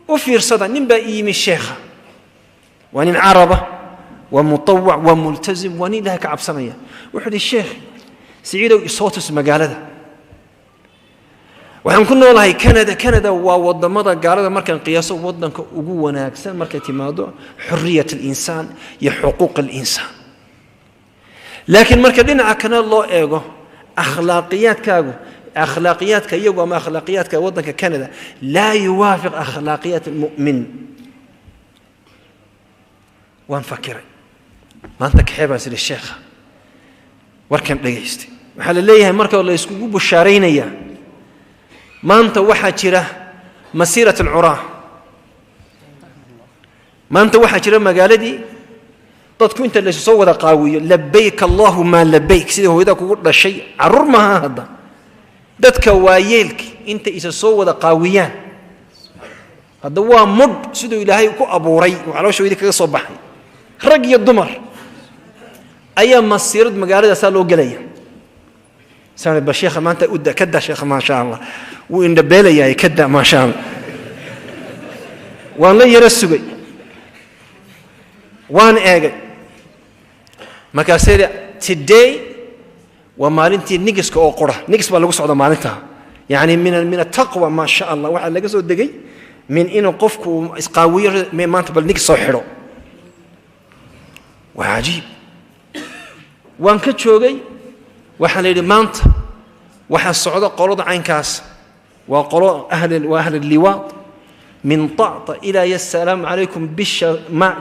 U fiirsada, nin baa ii yimi sheekha, waa nin Caraba, waa mutawac, waa multazim, waa nin Ilahay ka cabsanaya. Wuxuu ihi: "Sheekh Siciidow, isoo tus magaalada waxaan ku noolahay, Canada." Canada waa wadamada gaalada markaan qiyaaso wadanka ugu wanaagsan markay timaado xuriyat alinsaan iyo xuquuq alinsaan. Laakiin marka dhinaca kale loo eego akhlaaqiyaadkaagu, akhlaaqiyaadka iyagu ama akhlaaqiyaadka waddanka Canada laa yuwaafiq akhlaaqiyaat almu'min. Waan fakiray. Maanta kaxee baan sidhi sheekha warkan dhegaystay. Waxaa la leeyahay marka la iskugu bushaaraynayaa, maanta waxaa jira masiirat alcuraa, maanta waxaa jira magaaladii dadku inta laysu soo wada qaawiyo, "Labayk allahuma labayk", sidii hooyada kugu dhashay. Carruur maaha hadda, dadka waayeelka inta isa soo wada qaawiyaan. Hadda waa mudh siduu Ilaahay ku abuuray uu caloosha kaga soo baxay, rag iyo dumar ayaa masiirad magaaladaasaa loo gelaya. Saan ba sheekha maanta uda kada, sheekha, maasha Allah, wuu indhabeelayahay kada, maasha Allah. Waan la yaro sugay, waan eegay. Markaasee today waa maalintii nigiska oo qura, nigis baa lagu socda maalintaa. Yani min ataqwa, maa sha Allah, waxaa laga soo degay min inuu qofku isqaawiyo, maanta bal nigis soo xidho. Waa cajiib. Waan ka joogay. Waxaa la yidhi maanta waxaa socda qolada caynkaas, waa qolo ahl, waa ahl liwaad, min طacطa ilaa yasalaamu calaykum, bisha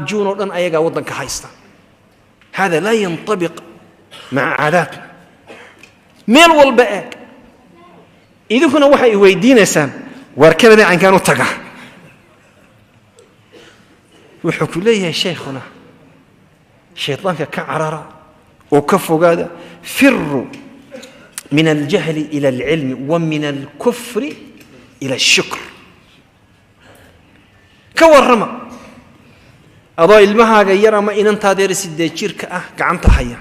Juun oo dhan ayagaa waddanka haysta. Hada laa yanطabiq maca caadaatna. Meel walba eeg. Idinkuna waxay i weydiinaysaan, waar Kanada caynkaan u taga? Wuxuu ku leeyahay shaykhuna, shaydaanka ka carara oo ka fogaada. Firuu min aljahli ila alcilmi wa min alkufri ila alshukr. Ka warrama adoo ilmahaaga yar ama inantaadeer 8 jirka ah gacanta haya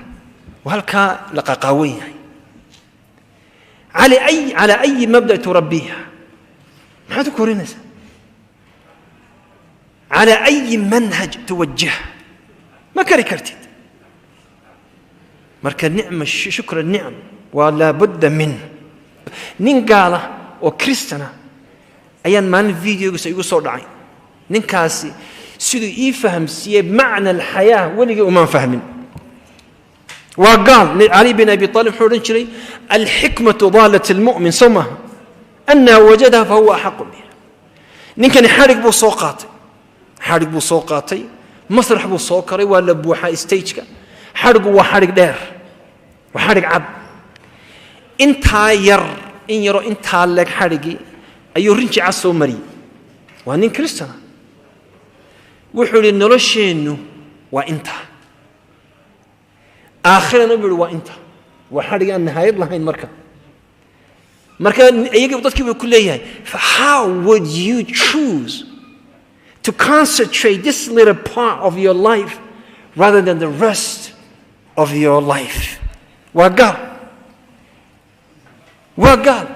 oo halkaa la qaqaawan yahay, calaa ayi mabda turabbiiha? Maxaad u korinaysaa? Calaa ayi manhaj tuwajih? Ma kari kartid. Marka nicma, shukra nicm waa laabudda min. Nin gaala oo Kristana ayaan maalin videogiisa igu soo dhacay. Ninkaasi siduu ii fahamsiiyey macna alxayaa weligii umaan fahmin. Waa gaal. Cali bin Abi Aalib wuxuu odhan jiray: "Alxikmatu daalat almu'min", soo maaha? "Anaa wajadaha fahuwa axaqu biha." Ninkani xadhig buu soo qaatay, xadhig buu soo qaatay, masrax buu soo koray, waa la buuxaa stageka. Xadhigu waa xadhig dheer, waa xadhig cad, intaa yar, in yaroo intaa leeg xadhigii ayuu rinji cad soo mariyey. Waa nin Kristana. Wuxuu yidhi: "Nolosheennu waa intaa, aakhirana," buu yidhi, "waa intaa." Waa xadhig aan nihaayad lahayn. Marka iyaga dadkii buu ku leeyahay: "How would you choose to concentrate this little part of your life rather than the rest of your life?" Waa gaal, waa gaal.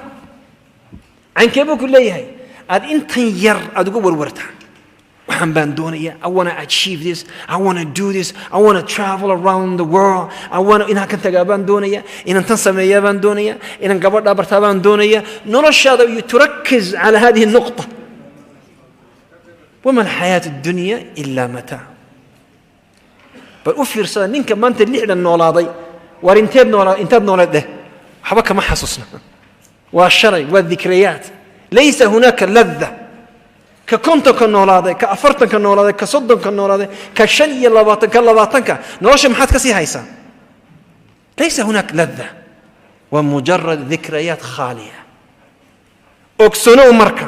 Caynkee buu ku leeyahay aad intan yar aad uga warwartaa? Waxaan baan doonaya, I wanna achieve this, I wanna do this, I wanna travel around the world, I wanna inaan kan tagaa baan doonaya, inaan tan sameeyaa baan doonaya, inaan gabadhaa bartaa baan doonaya. Noloshaada iyo turakiz cala hadihi النقطة. وما الحياة الدنيا إلا متاع. Bal u fiirsada ninka maanta 60 noolaaday. War inteed noolaa, intaad noolayd dheh, waxba kama xasuusna. Waa shalay, waa dikrayaat, laysa hunaaka ladda. Ka 50-ka noolaaday, ka 40-ka noolaaday, ka 30-ka noolaaday, ka 25, ka 20-ka, nolosha maxaad ka sii haysaa? Laysa hunaaka ladda, waa mujarad dikrayaat khaaliya. Ogsanow marka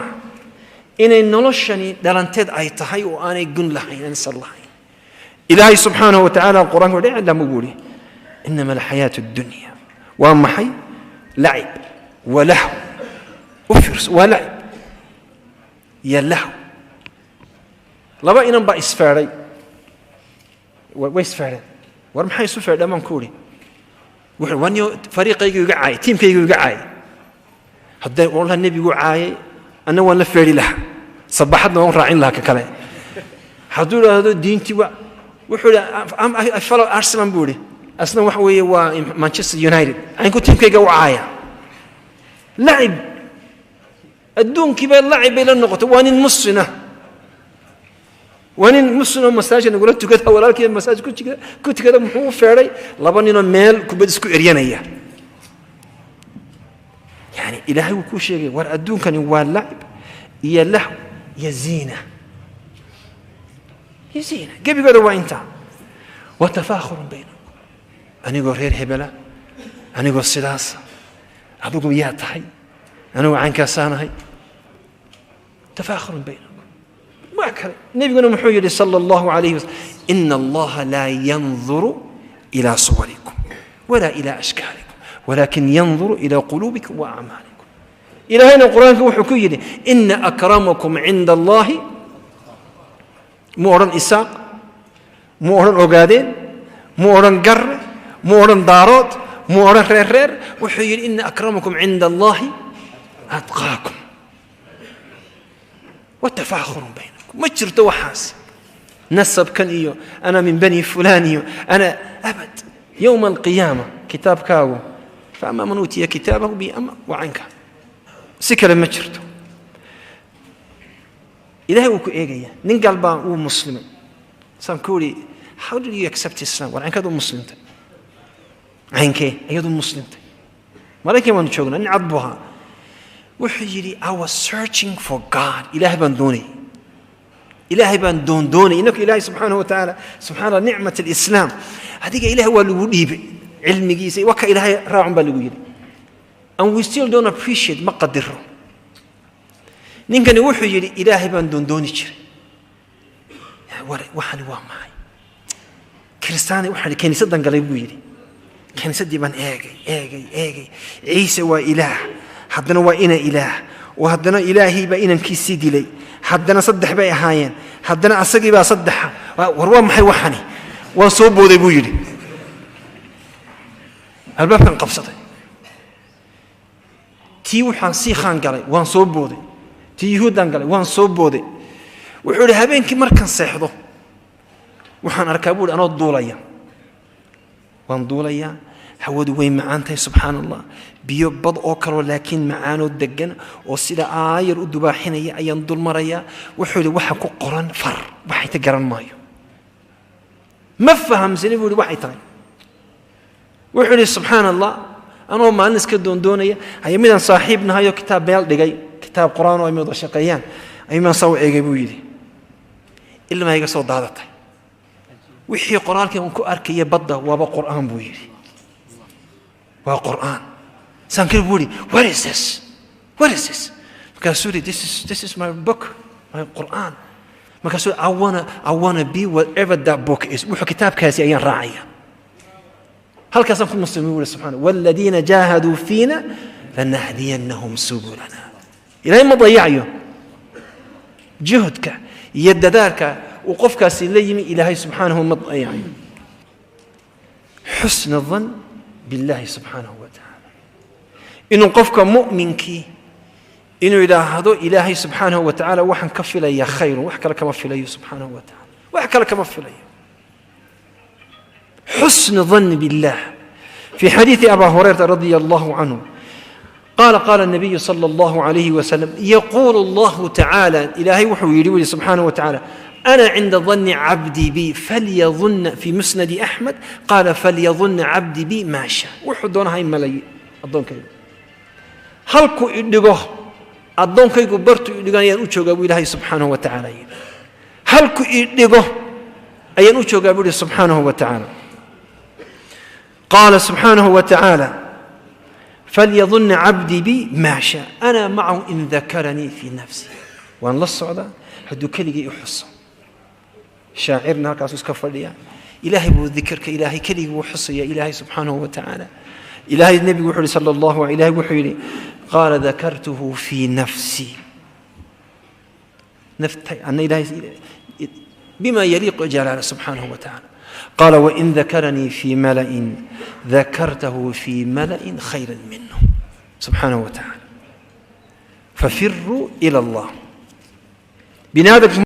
inay noloshani dhalanteed ay tahay oo aanay gun lahayn, aansan lahayn. Ilaahay subxaanahu wa tacaala Qur-aanka wuxuu iclamu buu ihi: "Inama alxayaatu addunya" waa maxay? "Lacib wa lahw." U fiirso, waa lacib iyo lahw. Laba inan baa isfeedhay, way isfeedheen. War maxay isu feedheen baan ku idhi. Wuxuu waniyo fariiqaygu iga caayay, tiimkaygu iga caayay. Haddee wallah nebigu caayay, anna waan la feedhi lahaa. Sabaxadna waan raacin lahaa ka kale. Hadduu idhaahdo diintii waa, wuxuu yidhi, "I follow Arsenal," buu yidhi. Asna waxa weeye waa Manchester United. Caynku tiimkayga u caaya. Lacib adduunkii bay lacib bay la noqotay. Waa nin muslina, waa nin muslim oo masaajid nagula tukada, walaalkii masaajid ku tukada. Muxuu u feedhay laba ninoo meel kubad isku eryanaya? Yani Ilaahay wuu kuu sheegay, war adduunkani waa lacib iyo lahw iyo ziina iyo ziina, gebigooda waa intaa. Wa tafaakhurun baynakum, anigoo reer hebela, anigoo sidaasa, adigu yaa tahay, anigu caynkaasaanahay. Tafaakhurun baynakum, waa kale. Nebiguna muxuu yidhi sala Allahu alayhi wasalam? Ina Allaha laa yanduru ilaa suwarikum walaa ilaa ashkaalikum, walaakin yanduru ilaa quluubikum wa acmaalikum. Ilaahayna Qur-aanka wuxuu ku yidhi, ina akramakum cinda Allahi. Mu odhan Isaaq, mu odhan Ogaadeen, mu odhan Garre, mu odhan Daarood, mu odhan reer reer. Wuxuu yidhi, ina akramakum cinda Allahi atqaakum. Watafaakhurun baynakum, ma jirto waxaas nasabkan iyo ana min bani fulaan iyo ana abad. Yowma alqiyaama kitaabkaagu, faama man uutiya kitaabahu biama wacanka, si kale ma jirto. Ilahay wuu ku eegaya. Nin gaal baa wuu muslimay. Saan ku uri, "How did you accept Islam?" War caynkaad u muslimtay? Caynkee ayadu muslimtay? Maraykan baanu joognaa, nin cad buu ahaa. Wuxuu yidhi, "I was searching for God." Ilaahay baan doonayay, Ilaahay baan doondoonay. Innaka Ilaahay subxaanahu wa tacaala, subxaana nicmat alislaam, adiga Ilaahay waa lagu dhiibay cilmigiisa, waa ka Ilaahay raacun baa lagu yidhi, and we still don't appreciate, ma qadiro. Ninkani wuxuu yidhi, Ilaahay baan doondooni jiray. War waxani waa maxay? Kiristaani waxaan kiniisaddan galay, buu yidhi. Kiniisaddii baan eegay, eegay, eegay. Ciise waa Ilaah, haddana waa ina Ilaah, oo haddana Ilaahii baa inankiisii dilay, haddana saddex bay ahaayeen, haddana asagii baa saddexa. War waa maxay waxani? Waan soo booday, buu yidhi, albaabkan qabsaday. Tii waxaan sii khaan galay, waan soo booday. Tii Yuhuuddaan galay, waan soo booday. Wuxuu idhi, habeenkii markaan seexdo waxaan arkaa, buu ihi, anoo duulaya. Waan duulayaa, hawadu way macaan tahay, subxaan Allah, biyo bad oo kaloo laakiin macaanoo degan oo sida aayar u dubaaxinaya ayaan dul marayaa. Wuxuu yidhi, waxa ku qoran far waxay ta garan maayo, ma fahamsani, buu yidhi, waxay tahay. Wuxuu yidhi, subxaan Allah, anoo maalin iska doondoonaya haya midaan saaxiib nahayoo kitaab meel dhigay, kitaab Qur-aan oo ay wada shaqeeyaan ayumaan saa u eegay, buu yidhi. Ilmaa iga soo daadatay. Wixii qoraalkii aan ku arkaya badda waaba Qur'aan, buu yidhi, waa Qur'aan. Saan kale, buu yidhi, "What is this? What is this?" Markaasuu yidhi, This is my book, my Qur'aan." Markaasuu, I wanna be whatever that book is." Wuxuu kitaabkaasi ayaan raacaya. Halkaasaan ku muslimay, buu yidhi. Subxaana waladiina jaahaduu fiina lanahdiyannahum subulana. Ilaahay ma dayacayo juhdka iyo dadaalka uu qofkaasi la yimi. Ilaahay subxaanahu ma dayacayo. Xusna dan billahi subxaanahu wa tacaala, inuu qofka mu'minkii inuu yidhaahdo, Ilaahay subxaanahu wa tacaala waxaan ka filayaa khayrun, wax kale kama filayo, subxaanahu wa tacaala, wax kale kama filayo. Xusnu ظن بالله. في حديث أبا هريرة رضي الله عنه قال، قال النبي صلى الله عليه وسلم: يقول الله تعالى، إلهي وحو يريد سبحانه وتعالى، أنا عند ظن عبدي بي فليظن. في مسند أحمد قال، فليظن عبدي بي ما شاء. Wuxuu doona ha malay addoonkaygu, halkuu idhigo addoonkaygu, bartuu idhigo ayaan u joogaa, buu Ilaahay subxaanahu wa tacaala yidhi. Halku idhigo ayaan u joogaa, buu yihi subxaanahu wa tacaala. قال سبحانه وتعالى، فليظن عبدي بي ما شاء، أنا معه إن ذكرني في نفسي. Waan la socdaa hadduu keligii i xuso. Shaacirna halkaasuu iska fadhiya, Ilaahay buu dikrka, Ilaahay keligii wuu xusaya, Ilaahay subxaanahu wa tacaala. Ilaahay, nebigu wuxuu yihi sala Allahu, Ilahay wuxuu yidhi, qaala dakartuhu fii nafsii, naftay ana Ilahay bima yaliiqu jalaala subxaanahu wa tacaala. قال، وإن ذكرني في ملأ ذكرته في ملأ خيرا منه سبحانه وتعالى. ففروا إلى الله. Bini aadamku